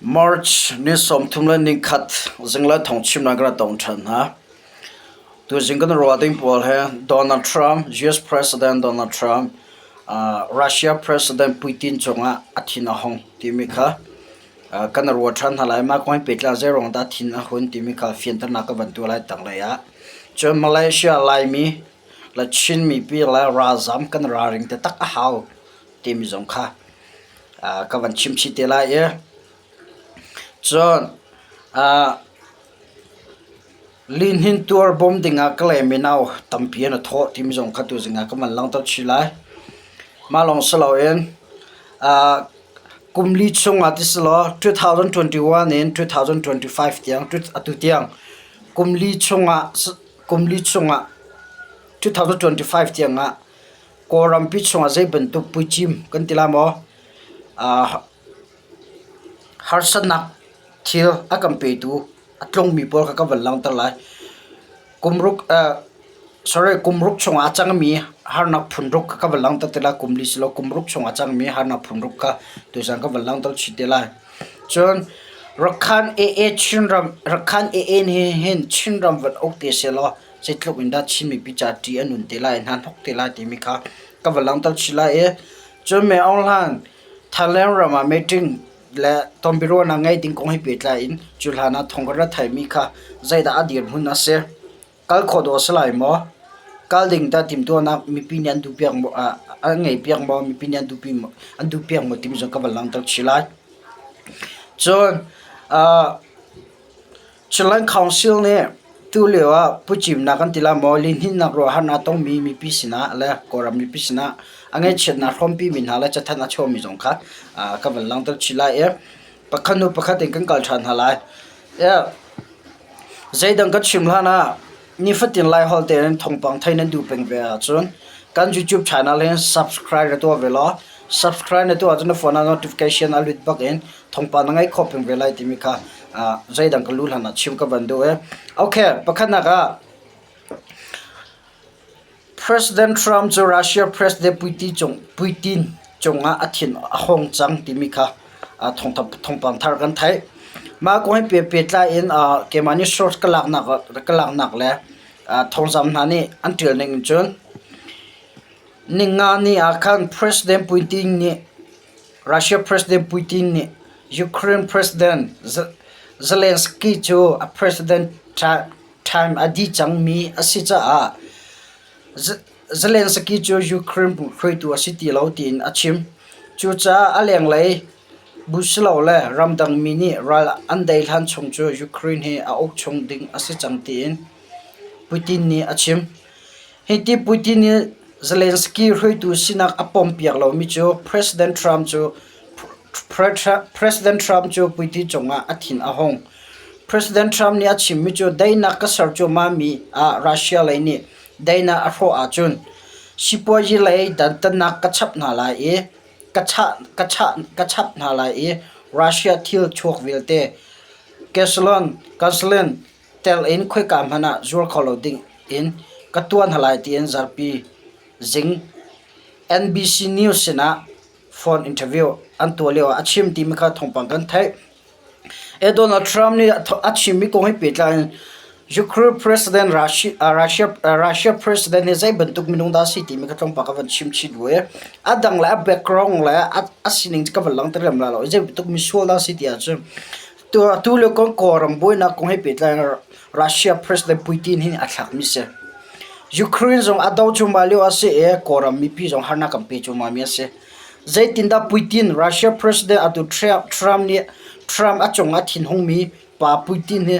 March ni 31 zinglei thawngchimnak kan tong ṭhan hna. Tuzing kan ruah ding pawl hi Donald Trump, US President Donald Trump, Russia President Putin cungah a thin a hung timi kha kan ruah ṭhan hna lai. Mah kong he pehtlai zeiruang dah thin a hun timi kha fianternak ka van tuah lai tanglei ah. Cun Malaysia Laimi le Chin mipi le ralzam kan ralring taktak a hau timi zong kha ka van chim chih te lai i cun lihnin tuar bawm dingah Kalay mino tampi an i thawh timi zong kha tuzing ah ka van langhter chih lai. Mah lawng si loin kum li chungah ti si law 2021 in 2025 tiang atu tiang kum li chungah kum li chungah 2025 tiangah Kawlrampi chungah zei bantuk puicim kan ti lai maw? Harsatnak thil a kan petu a tlungmi pawl kha ka van langhter lai. Kumruk sorry kumruk chungah a cangmi harnak phunruk kha ka van langhter te lai. Kum li si lo kumruk chungah a cangmi harnak phunruk kha tuzan ka van langhter chih te lai. Cun Rakhan AA Chinram Rakhan AA nih hin Chinram van uk te sehlaw zeitluk in dah Chin mipi ca ṭih a nun te lai, hna hnok te lai timi kha ka va langhter chih lai i cun Mei Aung Hlaing Thailand ram ah meeting le tonbiaruahnak ngeih ding kong he pehtlai in cu hlan ah thawng kan rak theihmi kha zeidah a dirhmun a si, kal khawh dawh a si lai maw, kal ding dah timhtuahnak mipi nih an duhpiak maw, an ngeihpiak maw, mipi nih an duhpi maw, an duhpiak maw timi zong ka van langhter chih lai. Cun Chinland Council nih tulio ah pucimnak kan ti lai maw, lihninnak ruahharnak a tongmi mipi sinah le Kawlram mipi sinah a ngaihchiatnak hrawmpimi hna le cathanh a chuahmi zong kha ka van langhter chih lai i pakhat hnu pakhat in kan kal ṭhan hna lai. Zeidang kan chim hlan ah nifatin Laiholh tein thawngpang theih nan duh peng ve ahcun kan YouTube channel hi subscribe na tuah ve law subscribe na tuah ahcun na phone ah notification a lut bak in thawngpang na ngaih khawh peng ve lai timi kha zeidang ka lu hlan ah chim ka van duh i. Okay, pakhatnak ah President Trump cu Russia President Putin cungah a thin a hung cang timi kha thawngpang thar kan theih. Mah kong he pehtlai in keimah nih source ka laknak le thawngzam hna nih an ṭial ning in cun ninga ni ah khan President Putin nih Russia President Putin nih Ukraine President Zelensky cu a president time a dih cangmi a si caah Zelensky cu Ukraine hruaitu a si ti lo tiin a chim. Cucaah a lenglei bu silole ramdang mi nih ral an dei hlan chung cu Ukraine hi a uk chung ding a si cang tiin Putin nih a chim. Hiti Putin nih Zelensky hruaitu sinak a pompiak lomi cu President Trump cu President Trump cu Putin cungah a thin a hung. President Trump nih a chimmi cu daihnak ka ser cuahmahmi ah Russia lei nih daihnak a hrawh ahcun sipuazi lei dantatnak ka chap hna lai i ka chap hna lai i Russia thil chuak vialte gasoline tel in khoika hmanh ah zuar kho lo ding in ka tuah hna lai tiin zarhpi zing NBC News sinah phone interview an tuah lio ah a chim timi kha thawngpang kan theih. Donald Trump nih a chimmi kong he pehtlai in Ukraine President Russia President hi zei bantuk minung dah a si timi kha tlawmpal ka van chim chih duh i a dang le a background le a sining cu ka van langhter lem lai lo. Zei bantuk misual dah a si ti ahcun atu lio kan Kawlram buainak kong he pehtlai in Russia President Putin hi a thlakmi si. Ukraine zong a do cuahmah lio a si i Kawlram mipi zong harnak kan pe cuahmahmi a si. Zeitindah Putin, Russia President atu Trump nih Trump a cung a thinhungmi pa Putin hi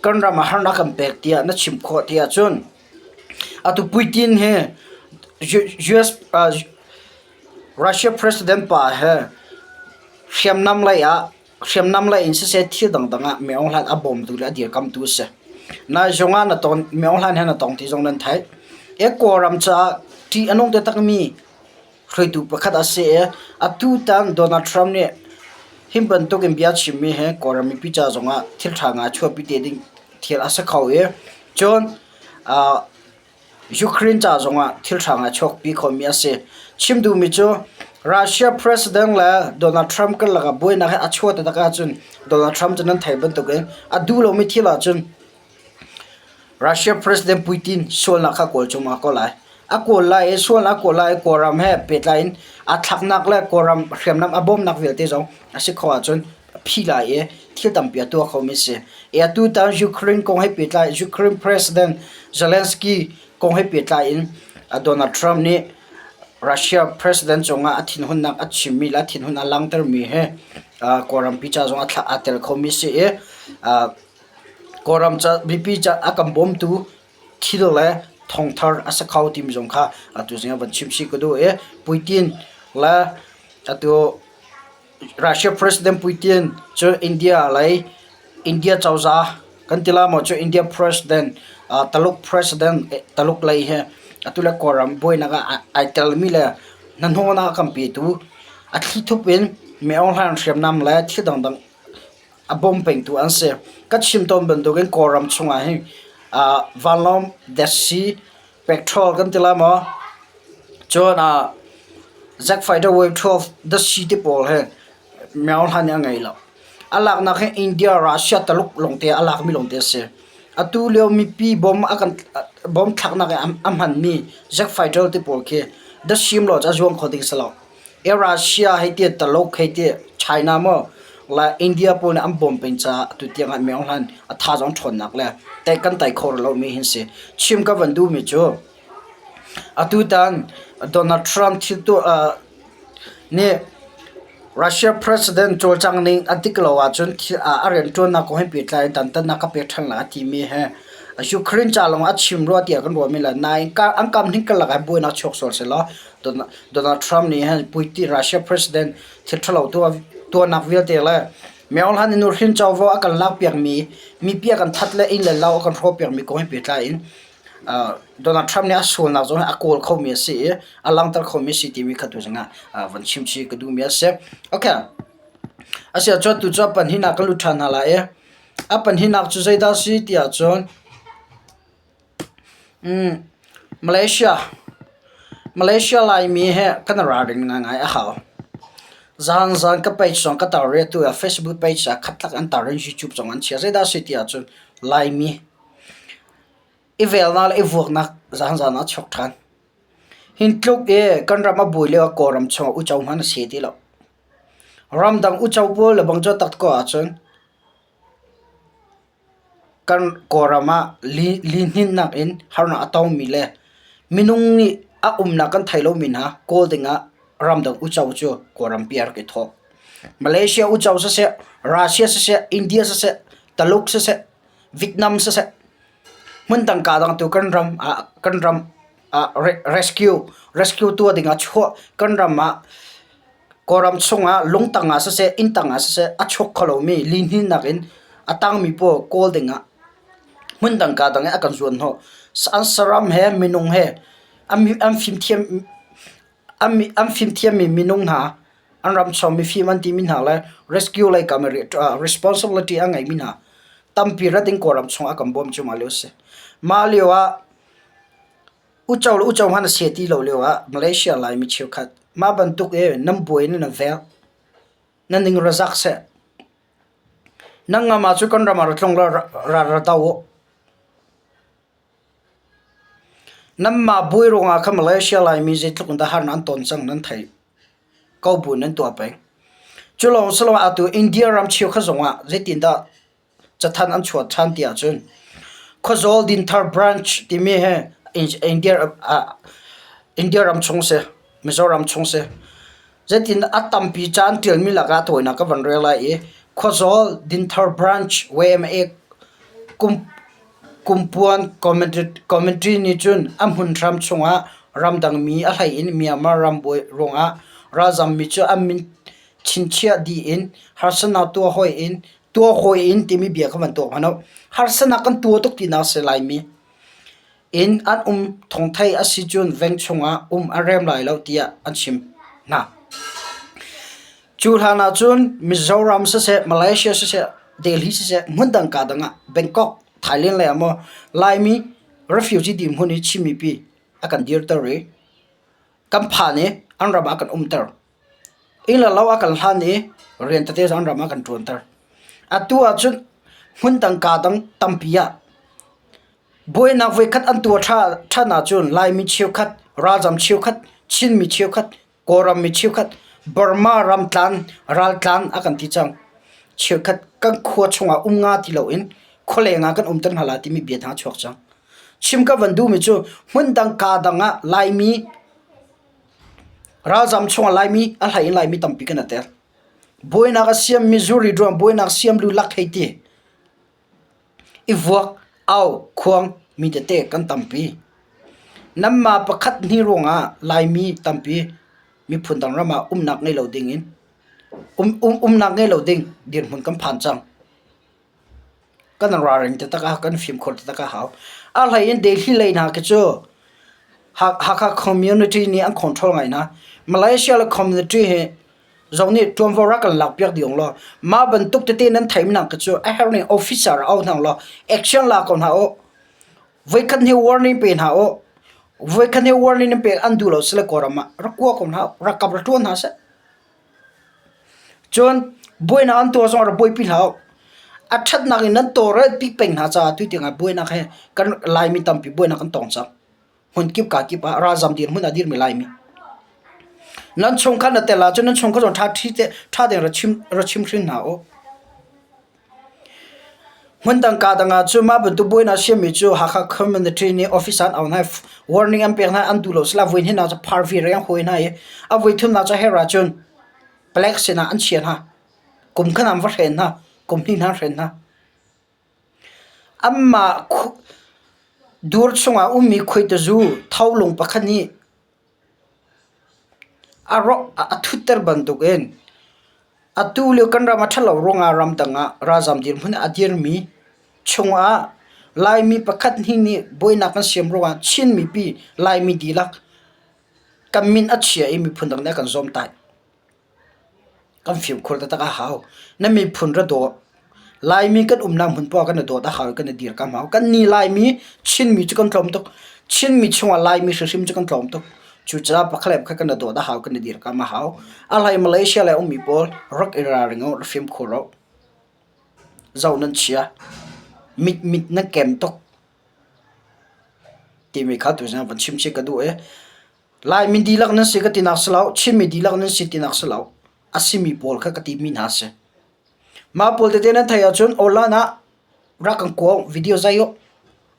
kan ram ah harnak kan pek tiah na chim khawh ti ahcun atu Putin hi US Russia President pa he hriamnam lei ah hriamnam lei in siseh thil dangdang ah Min Aung Hlaing a bawmtu le a dirkamtu a si. Nai zong ah na ton Min Aung Hlaing he na tong ti zong nan theih. E Kawlram caah ṭih a nung taktakmi hruaitu pakhat a si i atutan Donald Trump nih hi bantuk in bia chimmi hi Kawlram mipi ca zongah thil ṭha ngai chuahpi te ding thil a si kho i cun Ukraine ca zongah thil ṭha ngai chuakpi khomi a si. Chim duhmi cu. Russia President le Donald Trump karlak ah buainak hi a chuah taktak ahcun Donald Trump cu nan theih bantukin a duh lomi thil ahcun Russia President Putin sualnak kha kawl cungah ko lai. A kawl lai i sualnak a kawl lai i Kawlram he pehtlai in aa thlaknak le Kawlram hriamnam a bawmnak vialte zong a si kho ahcun a phi lai i thil tampi a tuah khomi a si. I atu tan Ukraine kong he pehtlai Ukraine President Zelensky kong he pehtlai in Donald Trump nih Russia President cungah a thinhunnak a chimmi le a thinhun a langhtermi hi Kawlrampi ca zong aa tel khomi a si i Kawlram ca mipi ca a kan bawmtu thil le thawngthar a si kho timi zong kha atu zing ah van chim chih ka duh i Putin le atu Russia President Putin cu India lei India cozah kan ti lai maw cu India President Taluk President Taluk lei hi atu le Kawlram buainak ah ai telmi le hnahnawhnak a kan petu a thlithup in Min Aung Hlaing hriamnam le thil dangdang a bawm pengtu an si. Ka chim tawn bantukin Kawlram chungah hin vanlawng datsi petrol kan ti lai maw cun jet fighter wave 12 datsi te pawl hi Min Aung Hlaing nih a ngei lo. A laknak hi India, Russia, Taluk lawngte a lakmi lawngte a si. Atu lio mipi bom a kan bom thlaknak i a hmanmi jet fighter te pawl khi datsi law cu a zuang kho ding si lo. Russia hei ti Taluk hei ti China maw le India pawl nih an bawm peng caah atu tiang ah Min Aung Hlaing a thazaang ṭhawnnak le tei kan tei kho rih lomi hin si. Chim ka van duhmi cu atutan Donald Trump thil tuah nih Russia president cawlcangh ning a dik lo ahcun a rianṭuannak kong he pehtlai in dantatnak ka pek ṭhan lai a timi he Ukraine ca lawng ah a chim rua tiah kan ruahmi le nain an kam hnik karlak ah buainak chuak sual sehlaw Donald Trump nih hin Putin Russia president thil ṭhalo tuahnak vialte le Min Aung Hlaing nih nuhrin covo a kan lakpiakmi mipi a kan that le inn le lo a kan hrawhpiakmi kong he pehtlai in Donald Trump nih a sualnak zong hi a kawl khomi a si i a langhter khomi a si timi kha tu zingah van chim chih ka duhmi a si. Okay. Asiahcun tu cu a pahnihnak kan lut ṭhan hna lai i a pahnihnak cu zeidah a si ti ahcun Malaysia Malaysia Laimi he kan i ralring ngaingai a hau. Zaanzaan ka page zong ka tar i atu ah Facebook page ah khatlak an tar i YouTube zong an chia. Zeidah a si ti ahcun Laimi i velnak le i vuaknak zaanzaan ah a chuak ṭhan. Hin tluk i kan ram a buai lio ah Kawlram chungah uco hmanh a si ti lo. Ramdang uco pawl le bang cu a tak ko ahcun Kan Kawlram ah lihninnak in harnak a tongmi le minung nih a umnak kan theih lomi hna kawl dingah ramdang uco cu Kawlrampi ah rak i thawh. Malaysia uco siseh, Russia siseh, India siseh, Taluk siseh, Vietnam siseh, hmundang kaa dang tu kan ram ah kan ram ah rescue rescue tuah dingah chuah kan ram ah Kawlram chungah lungtang ah siseh, inntang ah siseh a chuak kho lomi lihninnak in a tangmi pawl kawl dingah hmundang kaa dang i a kan zuanhnawh. An saram he minung he an fimthiam an fimthiammi minung hna an ram chung mifim an timi hna le rescue lei kam i responsibility a ngeimi hna tampi rat in Kawlram chungah a kan bawm cu mah lio a si. Mah lio ah Uco le uco hmanh a si ti lo lioah Malaysia Laimi cheukhat mah bantuk i nan buai in nan vel. Nan ning ra zak seh. Nan ngam ahcun kan ram ah ra tlung law ra ra do u. Nanmah buai ruangah khan Malaysia Laimi zeitluk in dah harnak an ton cang nan theih. Ko bu nan tuah peng. Cu lawng si lo atu India ram cheukhat zongah zeitindah Cathanh an chuah ṭhan ti ahcun Khuazawl Dinthar Branch timi hi India, India ram chung si, Mizoram chung si. Zeitin a tampi ca an ṭialmi lakah a tawinak ka van rel lai i Khuazawl Dinthar Branch YMA kum, kumpuan committee nih cun a hmunhram chungah ramdangmi a hlei in Myanmar ram buai ruangah ralzammi cu an min chinchiah dih in harsatnak tuah hawi in tuah hawi in timi bia kha van tuak hmanh u. Harsatnak kan tuah tuk tinak si laimi in an um thawngthei a si cun veng chungah um a rem lai lo tiah an chim hna. Cu hlan ah cun Mizoram siseh, Malaysia siseh, Delhi siseh, hmundang ka dang ah Bangkok, Thailand lei ah maw Laimi refugee dirhmun i Chin mipi a kan dirter i kan phan i an ram ah kan umter. Inn le lo a kan hlan i rian tete zong an ram ah kan ṭuanter. Atu ahcun hmun dang kaa dang tampi ah buainak voikhat an tuah ṭhan ahcun Laimi cheukhat, ralzam cheukhat, Chinmi cheukhat, Kawlram mi cheukhat, Burma ramtlan, raltlan a kan ti cang. Cheukhat kan khua chungah um nga ti loin khualeng ah kan umter hna lai timi bia hna a chuak cang. Chim ka van duhmi cu hmun dang kaa dang ah Laimi ralzam chungah Laimi a hlei in Laimi tampi kan i tel. Buainak a siam Missouri ruang buainak siam lu lak hei ti. I vuak, au, khuang mi tete kan tampi. Nanmah pakhat hnih ruangah Laimi tampi miphun dang ram ah umnak ngei lo dingin um, um, umnak ngei lo ding dirhmun kan phan cang. Kan ralring taktak a kan fimkhur taktak a hau. A hlei in Delhi lei hna khi cu Hakha community nih an control ngai hna. Malaysia le community hi zong nih ṭuanvo rak kan lakpiak dih law mah bantuk tete nan theih nak khi cu a herh ning officer au hna law action la ko hna u. Voikhat hnih warning pe hna u. Voikhat hnih warning nan pek an duh lo sile Kawlram ah rak kua ko hna u. Rak kap rak ṭuan hna seh. Cun buainak an tuah zong ah rak buaipi hlah u. A ṭhatnak in nan tawlrelpi peng hna caah tuitiang ah buainak he kan Laimi tampi buainak kan tong cang. Hmunkip kaa kip ah ralzam dirhmun ah dirmi Laimi. Nan chungkhar na tel ahcun nan chungkhar zong ṭha ṭhi te ṭha tein ra chim ra chim hrin hna u. Hmundang kaa dang ah cun mah bantuk buainak siammi cu Hakha community nih office an auh hna i warning an pek hna i an duh lo sila voi hnihnak cu phar vir in an hawi hna i a voi thumnak cu a herh ahcun palek sinah an chia hna. Kum khat an va hren hna, kum hnih hna an hren hna. Anmah dur chungah ummi khuaitazu tholung pakhat nih A rawk a ṭhutter bantukin atu lio kan ram a ṭhat lo ruangah ramdang ah ralzam dirhmun ah a dirmi chungah Laimi pakhat hnih nih buainak kan siam ruangah Chin mipi Laimi dihlak kan min a chia i miphun dang nih a kan zawmtaih. Kan fimkhur taktak a hau. Na miphun ra daw. Laimi kan umnak hmun poah kan i dawt a hau i kan i dirkamh a hau. Kannih Laimi, Chinmi cu kan tlawm tuk. Chinmi chungah Laimi hrimhrim cu kan tlawm tuk. Cucaah pakhat le pakhat kan i dawt a hau, kan i dirkamh a hau. A hlei Malaysia lei ummi pawl rak i ralring u, rak fimkhur u. Zoh nan chia. Mit mit nan kem tuk. Timi kha tuzing van chim chih ka duh i Laimi dihlak nan si ka tinak si lo, Chinmi dihlak nan si tinak si lo. A simi pawl kha ka timi hna si. Mah pawl tete nan theih ahcun online ah rak kan kuang video zai u.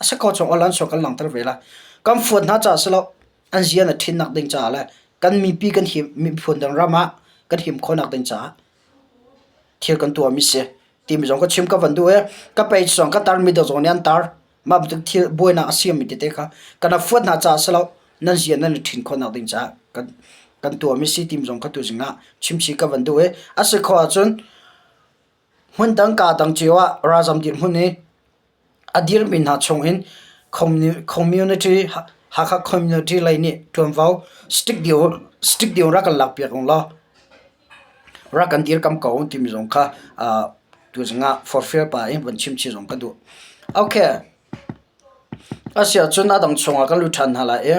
A si ko chung online sawh kan langhter ve lai. Kan fuat hna caah si lo, an zia na ṭhinnak ding caah le kan mipi kan him miphun dang ram ah kan him khawhnak ding caah thil kan tuahmi si. Timi zong ka chim ka van duh i ka page zong ka tarmi dang zong nih an tar. Mah bantuk thil buainak a siammi tete kha kan a fuat hna caah si lo nan zia nan i ṭhin khawhnak ding caah kan kan tuahmi si tim zong kha tuzing ah chimchih ka van duh i a si khawh ahcun hmun dang kaa dang cio ah ralzam dirhmun i a dirmi hna chung in community Hakha community lei nih ṭuanvo stick deu stick deu rak kan lakpiak ung law Rak kan dirkam ko timi zong kha tuzing ah forhfial pah in van chimchih zong ka duh. Okay. A si ahcun a dang chungah kan lut ṭhan hna lai i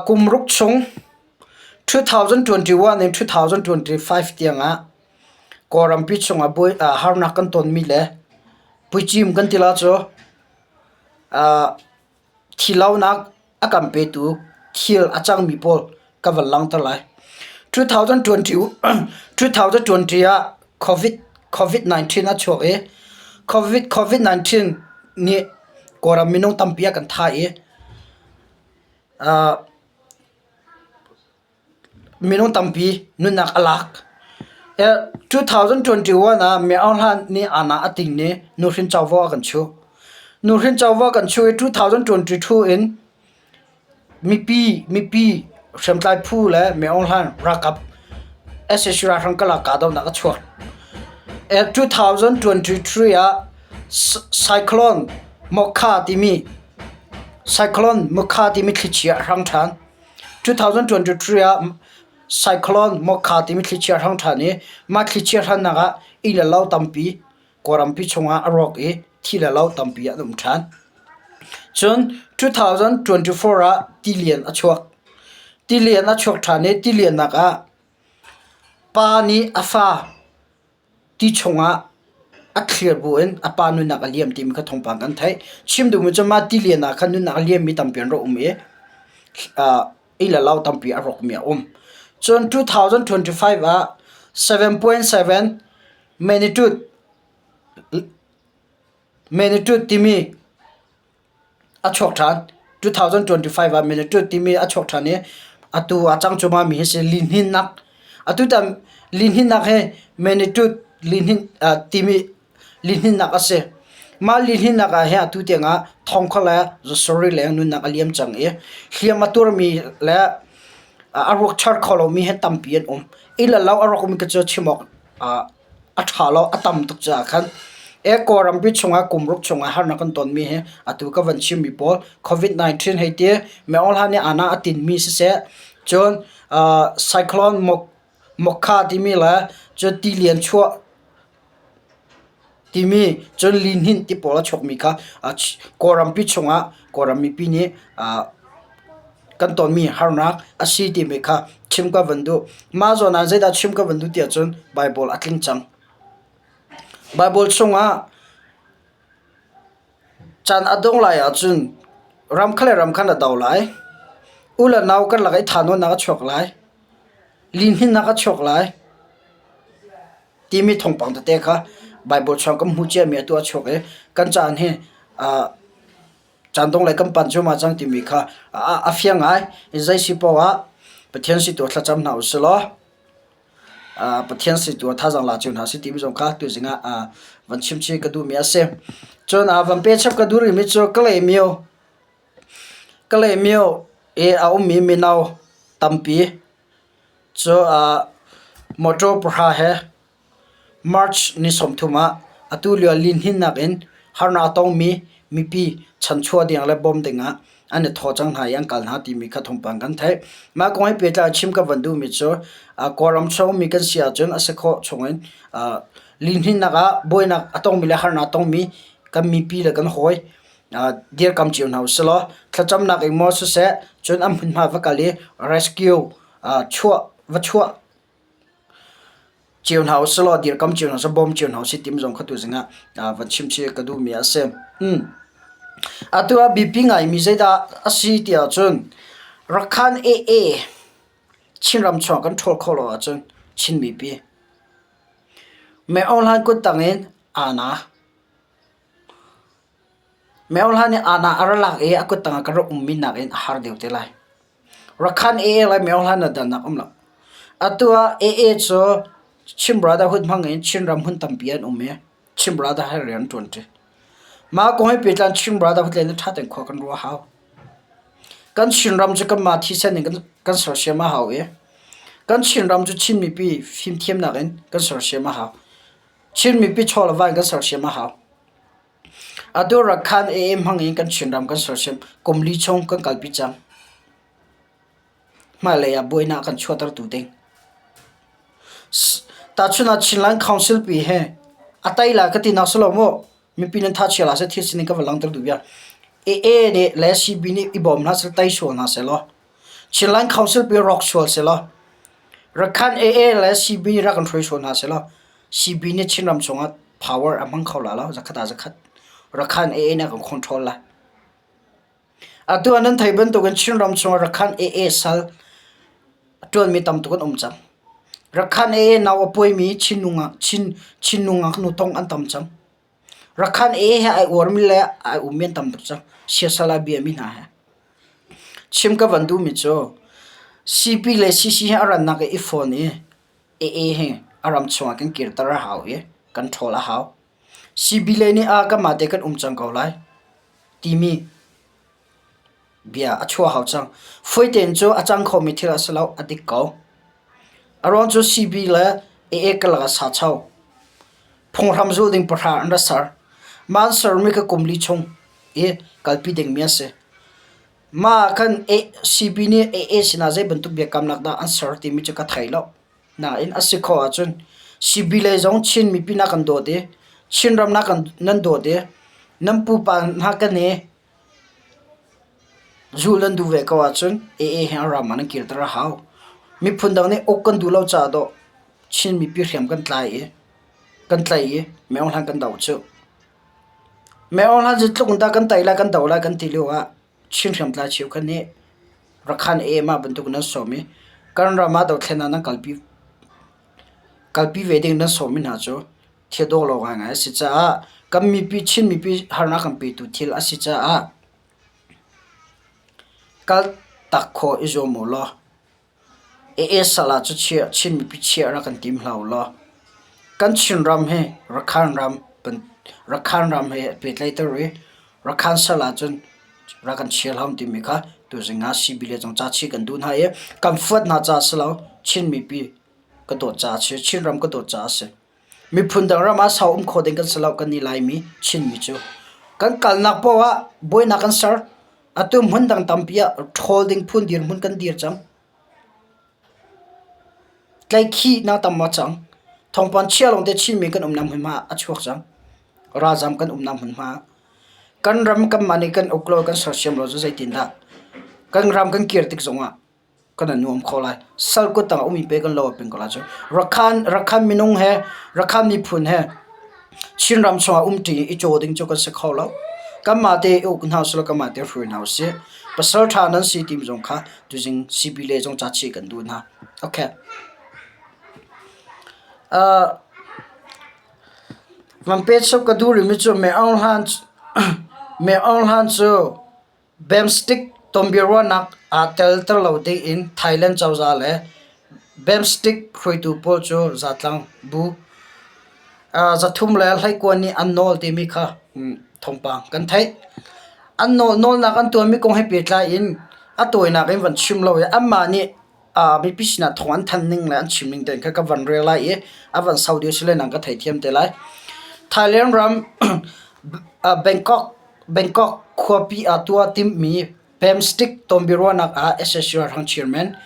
kum ruk chung 2021 in 2025 tiangah Kawlrampi chungah harnak kan tonmi le puicim kan ti la cu Thilonak a kan petu thil a cangmi pawl ka van langhter lai. 2020 ah COVID COVID-19 a chuak i COVID COVID-19 nih Kawlram minung tampi a kan thah i Minung tampi nunnak a lak. 2021 ah Myo Aung Hlan nih aana a ting i nuhrin covo a kan chuh. Nuhrin covo a kan chuh i 2022 in mipi mipi hriamtlai phu le Myo Aung Hlan ralkap sac ralhrang karlak kahdohnak a chuak. 2023 ah Cyclone Mokha timi Cyclone Mokha timi thlichia a hrang ṭhan. 2023 ah Cyclone Mokha timi thlichia hrang ṭhan i mah thlichia hrannak ah inn le lo tampi Kawlrampi chungah a rawk i thi le lo tampi an um ṭhan. Cun 2024 ah tilian a chuak. Tilian a chuak ṭhan i tiliannak ah. Pa nih a fa ti chungah a thlir buin a pa nunnak a liam timi kha thawngpang kan theih. Chim duhmi cu mah tilian ah khan nunnak a liammi tampi an rak um i inn le lo tampi a rawkmi a um. Cun 2025 ah 7.7 magnitude magnitude timi a chuak ṭhan. 2025 ah magnitude timi a chuak ṭhan i atu a cang cuahmah mi hi si lihninnak. Atutan lihninnak hi magnitude lihnin timi lihninnak a si. Mah lihninnak ah hin atu tiangah thongkha le zasuri leng nunnak a liam cang i hliam a tuarmi le a ruak char kho lomi hi tampi an um. Inn le lo a rawkmi ka cu chim awk a ṭha lo, a tam tuk caah khan e Kawlrampi chungah kum ruk chungah harnak kan tonmi hi atu ka van chimmi pawl COVID-19 hei ti Myohla nih ana a tinmi siseh cun cyclone Mokha timi le cun tilian chuah timi cun lihninh ti pawl a chuakmi kha Kawlrampi chungah Kawlram mipi nih kan tonmi harnak a si timi kha chim ka van duh. Mah zawn ah zeidah chim ka van duh tiah cun Baibal a tling cang. Baibal chungah caan a dong lai ahcun ram kha le ram khan a do lai. U le nau kan lak i thahnawnnak a chuak lai. Lihninnak a chuak lai. Timi thawngpang tete kha Baibal chung kan hmuh ciami atu a chuak i kan caan hi caan dong lei kan panh cuahmah cang timi kha a fiang ngai. Zei si paoh ah Pathian si tu thlacam hna usih law Pathian si tu thazaang la cio hna sih timi zong kha tuzing ah van chim chih ka duhmi a si. Cun van pe chap ka duh rihmi cu Kalaymyo Kalaymyo i a ummi mino tampi cu motor pahra he March ni 30 ah atu lio lihninnak in harnak a tongmi mipi chanchuah ding le bawm ding ah an i thawh cang hna i an kal hna timi kha thawngpang kan theih. Mah kong he pehtlai chim ka van duhmi cu Kawlram chung mi kan si ahcun a si khawh chung in lihninnak ah buainak a tongmi le harnak a tongmi kan mipi le kan hawi dirkam cio hna usih law thlacamnak in maw siseh cun an hmunhma va kal i rescue chuah va chuah Cio hna usih law dirkam cio hna usih bawm cio hna usih timi zong kha tuzing ah van chim chih ka duhmi a si. Atu ah biapi ngaimi zeidah a si ti ahcun Rakhan AA Chinram chung kan ṭhawl khawh lo ahcun Chin mipi Meo Hlan kuttang in aa Meo Hlan nih aa a ra lak i a kuttang ah kan rak ummi nakin a har deuh te lai. Rakhan AA le Meo Hlan ah dannak um lo. Atu ah AA cu Chin Brotherhood hmang in Chinram hmun tampi an um i Chin Brotherhood rian an ṭuanṭi. Mah kong he pehtlai Chin Brotherhood lei nih ṭha tein khua kan ruah a hau. Kan Chinram cu kanmah thisen in kan sersiam a hau i kan Chinram cu Chin mipi fimthiamnak in kan sersiam a hau. Chin mipi chaw le va in kan sersiam a hau. Atu Rakhan AA hmang in kan Chinram kan sersiam kum li chung kan kalpi cang. Hmailei ah buainak a kan chuahtertu ding. Tahchun ah Chinland Council pi hi a tai lai ka tinak si lo mu. Mipi nan thachia la seh thil sining ka van langhter duh bia. AA nih le CB nih i bawm hna seh tai sual hna seh law Chinland Council pi rawk sual seh law Rakhan AA le CB nih rak kan hruai sual hna seh law CB nih Chinram chungah power a hmang kho la lo zakhat ah zakhat. Rakhan AA nih a kan control lai. Atu ah nan theih bantukin Chinram chungah Rakhan AA sal a ṭuanmi tam tuk an um cang. Rakhan AA nau a puaimi Chin nungak Chin Chin nungak nutong an tam cang. Rakhan AA he ai uarmi le ai ummi an tam tuk cang. Siasal ai biami hna he. Chim ka van duhmi cu CP le CC he a rannak i i fawn i AA hi a ram chungah kan kirter a hau i kan ṭhawl a hau. CB lei nih ah kanmah te kan um cang ko lai timi bia a chuah hau cang. Fawi tein cu a cang khomi thil a si lo, a dik ko. A ruang cu CB le AA karlak ah sacho phunghram zulh ding pahra an ra ser. Mah an sermi kha kum li chung i kalpi dingmi a si. Mah ah khan CB nih AA sinah zei bantuk biakamnak dah an ser timi cu ka thei lo. Nain a si khawh ahcun CB lei zong Chin mipi na kan dawt i Chinram na kan nan dawt i nan pupa hna kan i zulh nan duh ve ko ahcun AA he a ram ah nan kirter a hau. Miphun dang nih uk kan duh lo caah dawh. Chin mipi hriam kan tlai i kan tlaih i Min Aung Hlaing kan doh cu. Min Aung Hlaing zeitluk in dah kan tei lai kan doh lai kan ti lio ah Chin hriamtlai cheukhat nih Rakhine AMA bantuk in an sawm i kan ram ah dothlennak nan kalpi kalpi ve ding nan sawmmi hna cu thil dawh lo ngaingai a si caah kan mipi Chin mipi harnak kan petu thil a si caah kal tak khawh i zuam u law AA sal ah cu Chin mipi chiah rak kan tim hlah u law kan Chinram hi Rakhine ram Rakhine ram he pehtlaihter i Rakhine sal ahcun rak kan chia hlah timi kha tuzing ah CB le zong ca chih kan duh hna i kan fuat hna caah si lo Chin mipi ka dawt caah a si Chinram ka dawt caah a si. Miphun dang ram ah sau um kho ding kan si lo kan nih Laimi Chinmi cu. Kan kalnak paoh ah buainak kan ser. Atu hmun dang tampi ah ṭhawl ding phun dirhmun kan dir cang. Tlaihkhihnak tam a cang. Thawngpang chia lawngte Chinmi kan umnak hmunhma ah a chuak cang. Ralzam kan umnak hmunhma ah. Kan ram kanmah nih kan uk lo kan sersiam lo cu zeitindah kan ram kan kir tik zongah kan i nuam kho lai. Sal kut tang a ummi pe kan lo a ping ko lai cu. Rakhan, Rakhan minung he, Rakhan miphun he Chinram chungah umṭi i caw ding cu kan si kho lo. Kanmah te i uk hna usih law kanmah te hruai hna usih. Pasal ṭha nan si timi zong kha tuzing CB le zong ca chih kan duh hna. Okay. Uh, van pet sop ka duh rihmi cu Me Aung Hlan Me Aung Hlan cu BIMSTEC tonbiaruahnak aa telter lo dingin Thailand cozah le BIMSTEC hruaitu pawl cu zatlang bu 321 nih an nawl timi kha thawngpang kan theih. An nawlnak an tuahmi kong he pehtlai in a tawinak in van chim lo i anmah nih mipi sinah thawng an thanh ning le an chim ning tein kha ka van rel lai i a van sau deuh si le nang ka theithiam te lai. Thailand ram Bangkok Bangkok khuapi ah tuah timhmi BIMSTEC tonbiaruahnak ah sac ralhrang chairman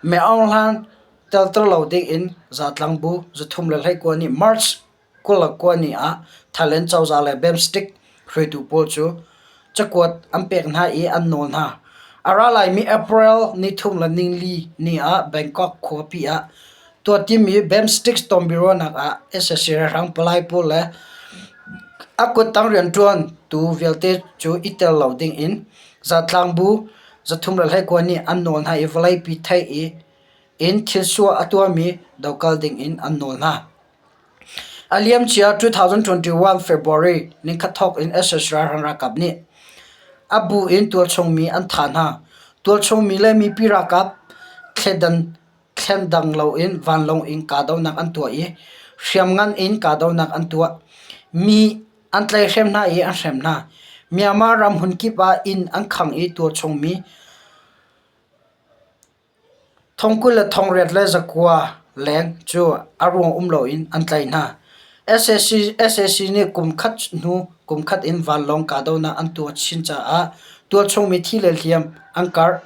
Min Aung Hlaing telter lo dingin zatlang bu 321 nih March 29 ni ah Thailand cozah le BIMSTEC hruaitu pawl cu cakuat an pek hna i an nawl hna. A ra laimi April nithum le nili ni ah Bangkok khuapi ah tuah timi BIMSTEC tonbiaruahnak ah sac ralhrang palai pawl le a kuttang rianṭuantu vialte cu i tel lo dingin zatlang bu 321 nih an nawl hna i vawleipi theih in thilsual a tuahmi dohkal dingin an nawl hna. A liamcia 2021 February nikhat thawk in sac ralhrang ralkap nih a bu in tualchung mi an thah hna. Tualchung mi le mipi ralkap thlen dang loin vanlawng in kahdohnak an tuah i hriamngan in kahdohnak an tuah. Mi an tlaihhrem hna i an hrem hna. Myanmar ram hmunkip ah inn an khangh i tualchung mi Thongkul le thongriat le zakua leng cu a ruang um loin an tlaih hna. Sac nih kum khat hnu kum khat in vanlawng kahdohnak an tuah chin caah tualchung mi thi le hliam an karh.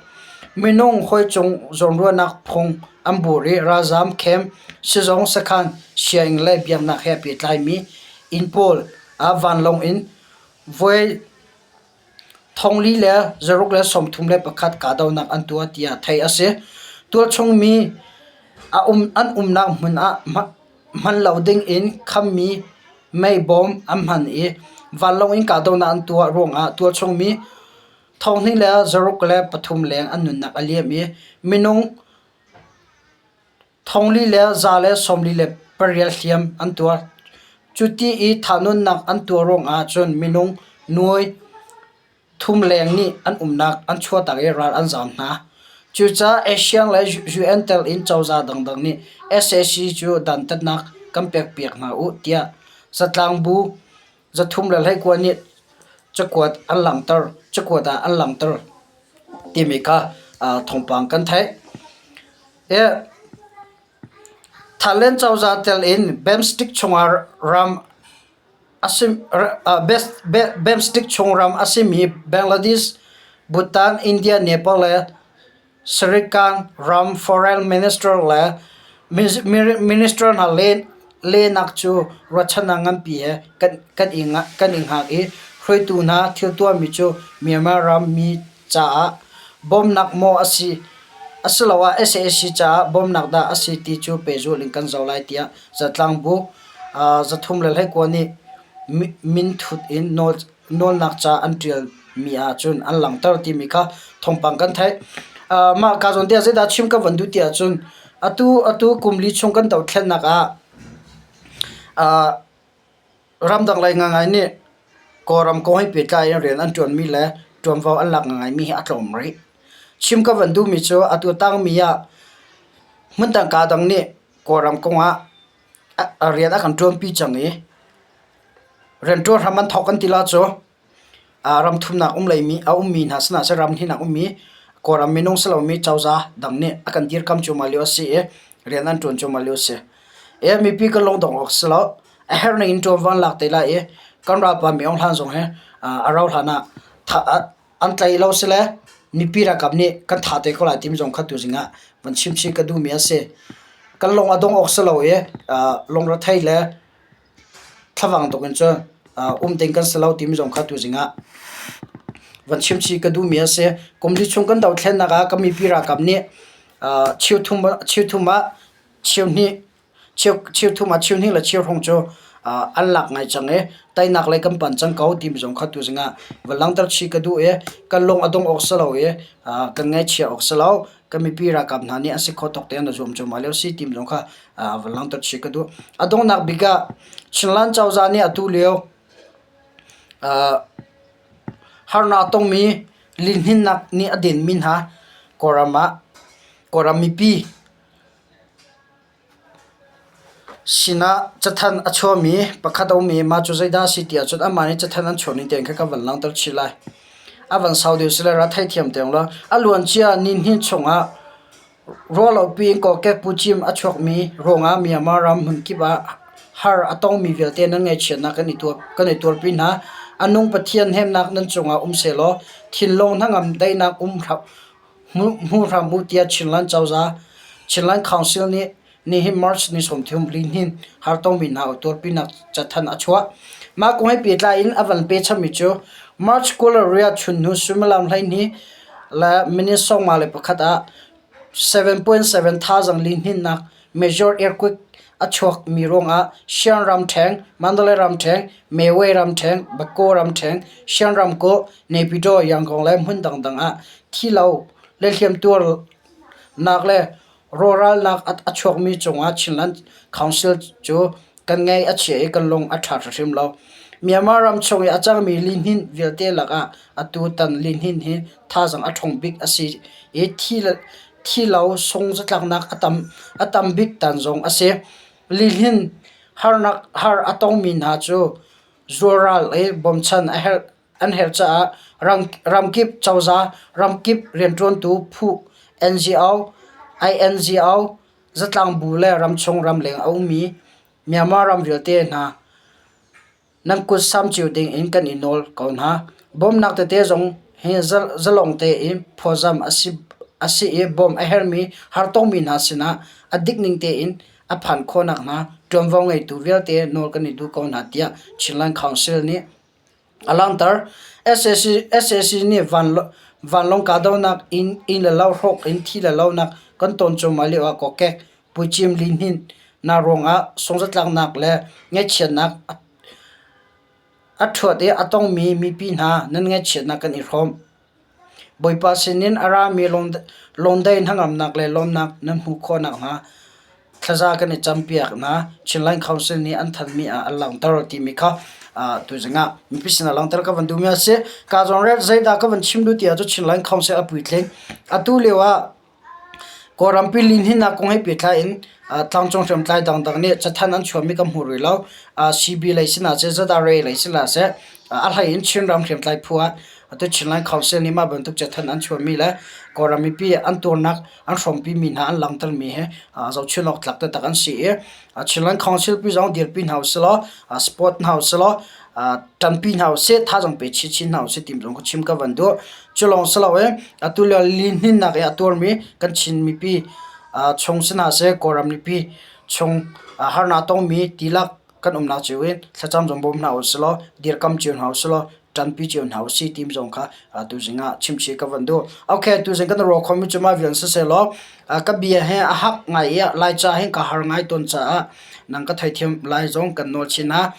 Minung hawi cung zawnruahnak phung an bur i ralzaam camp, sizung sakhan, sianginn le biaknak he pehtlaimi inn pawl ah vanlawng in voi Thongli le 631 kahdohnak an tuah tiah theih a si. Tualchung mi an umnak hmun ah hman lo ding in khammi meibawm an hman i vanlawng in kahdohnak an tuah ruangah tualchung mi thonghnih le 603 leng an nunnak a liam i minung Thongli le 148 hliam an tuar. Cuti i thahnawnnak an tuah ruangah cun minung nuai thum leng nih an umnak an chuahtak i ral an zaam hna. Cucaah ASEAN le UN tel in cozah dangdang nih sac cu dantatnak kan pekpiak hna u tiah zatlangbu 321 nih cakuat an langhter cakuat ah an langhter timi kha thawngpang kan theih. Thailand cozah tel in BIMSTEC chungah ram BIMSTEC chung ram a simi Bangladesh, Bhutan, India, Nepal le Sri Lanka ram foreign minister le minister hna lehnak cu ruahchannak nganpi he kan i hngak i hruaitu hna thil tuahmi cu Myanmar ram mi caah bawmhnak maw a si. Asiloah sac caah bawmhnak dah a si ti cu pehzulh in kan zoh lai tiah zatlangbu 329 nih minthut in nawlnak ca an ṭialmi ahcun an langhter timi kha thawngpang kan theih. Mah ka zawn te ah zeidah chim ka van duh ti ahcun atu atu kum li chung kan dohthlennak ah Ramdang lei ngaingai nih Kawlram kong he pehtlai in rian an ṭuanmi le ṭuanvo an lak ngaingaimi hi a tlawm rih. Chim ka van duhmi cu atu tangmi ah hmundang kaa dang nih Kawlram kong ah rian a kan ṭuanpi cang i rianṭuan hram an thawk kan ti la cu Ram thumnak um leimi a ummi hna sinah seh ram hnih ummi Kawlram minung si lomi cozah dang nih a kan dirkam cuahmah lio a si i rian an ṭuan cuahmah lio a si. I mipi kan lungdong awk si lo. A herh ning in ṭuanvo an lak te lai i kan ralpa Mi Aung Hlaing zong hi a rauh hlan ah an tlaih lo si le mipi ralkap nih kan thah te ko lai timi zong kha tuzing ah van chimchih ka duhmi a si. Kan lung a dong awk si lo i lungrethei le Thlavang tuk in cun um ding kan si lo timi zong kha tuzing ah van chimchih ka duhmi a si. Kum li chung kan dothlennak ah kan mipi ralkap nih cheuthum cheuthum ah cheuhnih cheuthum ah cheuhnih le cheuhrung cu an lak ngai cang i teinak lei kan pan cang ko timi zong kha tuzing ah van langhter chih ka duh i kan lung a dong awk si lo i kan ngaihchia awk si lo. Kan mipi ralkap hna nih an si khawh tawk tein an zuam cuahmah lio si timi zong kha van langhter chih ka duh. A donghnak bik ah Chinland cozah nih atu lio harnak a tongmi lihninnak nih a denmi hna Kawlram ah Kawlram mipi sinah cathanh a chuahmi pakhat a um i mah cu zeidah a si ti ahcun amah nih cathanh an chuah ning tein kha ka van langhter chih lai. A van sau deuh sile ra theithiam te law a luancia nihnih chungah Ruahlopi in kokek pucim a chuakmi ruangah Myanmar ram hmunkip ah har a tongmi vialte nan ngaihchiatnak kan i tuarpi hna. A nung Pathian hnemhnak nan cungah um sehlaw thinlung hnangam daihnak um hmu hram u tiah Chinland cozah Chinland Council nih nihin March ni 30 lihnin har tongmi hna tuarpinak cathanh a chuah. Mah kong he pehtlai in a van pechanmi cu March 28 chunhnu suimilam 12 le minute 51 ah 7.7 thazaang lihninnak major earthquake a chuakmi ruangah Shan ramṭheng, Mandalay ramṭheng, Mewei ramṭheng, Bago ramṭheng, Shan ramkulh, Naypyidaw, Yangon le hmun dangdang ah thilo le hliamtuarnak le rawhralnak a chuakmi cungah Chinland Council cu kan ngaih a chia i kan lung a ṭha hrimhrim lo. Myanmar ram chung i a cangmi lihnin vialte lakah atu tan lihnin hi thazaang a ṭhawng bik a si i thi lo sungzatlaknak a tam bik tan zong a si. Lihnin harnak har a tongmi hna cu zualral i bawmchan a herh an herh caah ramkip cozah, ramkip rianṭuantu phu NGO, INGO, zatlangbu le ramchung ramleng a ummi Myanmar ram vialte hna nan kut sam cio ding in kan i nawl ko hna. Bawmhnak tete zong hi zalong tein phawzam a si i bawmh a herhmi hartongmi hna sinah a dik ning tein a phan khawh nakhnga ṭuanvo ngeitu vialte nawl kan i duh ko hna tiah Chinland Council nih A langhter. Sac nih vanlawng kahdohnak inn le lo hrawk in thi le lonak kan ton cuahmah lio ah kokek puicim lihnin hna ruangah sungzatlaknak le ngaihchiatnak a ṭhuat i a tongmi mipi hna nan ngaihchiatnak kan i hrawm. Bawipa sinin a rami lawndei hnangamnak le lawmnak nan hmuh khawh nakhnga thlaza kan i campiak hna. Chinland Council nih an thanmi ah an langhter timi kha tuzing ah mipi sinah langhter ka van duhmi a si. Ka zawn rel zeidah ka van chim duh ti ahcun Chinland Council a puitling. Atu lio ah Kawlrampi lihninnak kong he pehtlai in tlangcung hriamtlai dangdang nih cathanh an chuahmi kan hmu rih lo. CB lei sinah seh, ZRA lei sinah seh, a hlei in Chinram hriamtlai phu ah atu Chinland Council nih mah bantuk cathanh an chuahmi le Kawlram mipi an tuarnak an hrawmpimi hna an langhtermi hi zohchun awk tlak taktak an si i Chinland Council pi zong dirpi hna usih law, support hna usih law, ṭanpi hna usih, thazaang pe chinchin hna usih ti zong ka chim ka van duh. Cu lawng si loin atu lio lihninnak i a tuarmi kan Chin mipi chung si hna seh, Kawlram mipi chung harnak tongmi tilak kan umnak cio in thlacam zong bawm hna usih law, dirkam cio hna usih law, ṭan. ṭanpi cio hna usih ti zong kha tuzing ah chimchih ka van duh. Okay, tuzing kan ruah khomi cu mah vial sisehlaw ka bia he a hak ngai i Laica hin ka har ngai tawn caah nang ka theithiam lai zong kan nawl chin hna.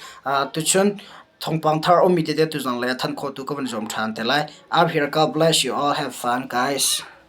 Tuchun thawngpang thar ummi tete tuzang le than khawh tu ka van zuam ṭhan te lai. I'm here. God bless you all. Have fun, guys.